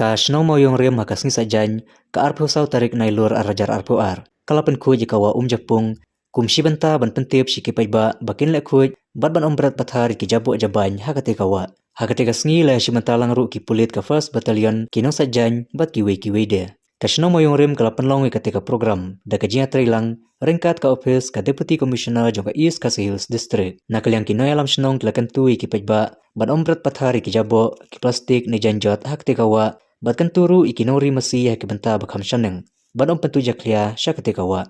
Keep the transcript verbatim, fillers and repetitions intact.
Ka shnong Mawïong Rim ha ka sngi Saitjaiñ, ka arphew saw tarik Nailur arhajar arphew ar, ka la pynkhuid ïa ka wah Umjapung kum shi bynta ban pyntip sha ki paidbah ba kin leh khuid bad ban ym bret pathar ïa ki jaboh jabain ha kata ka wah. Ha kata ka sngi la ïa shi bynta lang ruh ki pulit ka First Battalion, ki nong Saitjaiñ bad kiwei kiwei de. Ka shnong Mawïong Rim ka la pynlong ïa kata ka program da ka jingïatreilang ryngkat ka ophis ka Deputy Commissioner jong ka East Khasi Hills District. Na ka liang ki nongïalam shnong ki la kyntu ïa ki paidbah ban ym bret pathar ïa ki jaboh, ki plastik ne jaiñjot ha kata ka wah, bad kyntu ruh ïa ki nongri masi ha ki bynta ba kham shaneng ban ym pyntu jakhlia sha kata ka wah.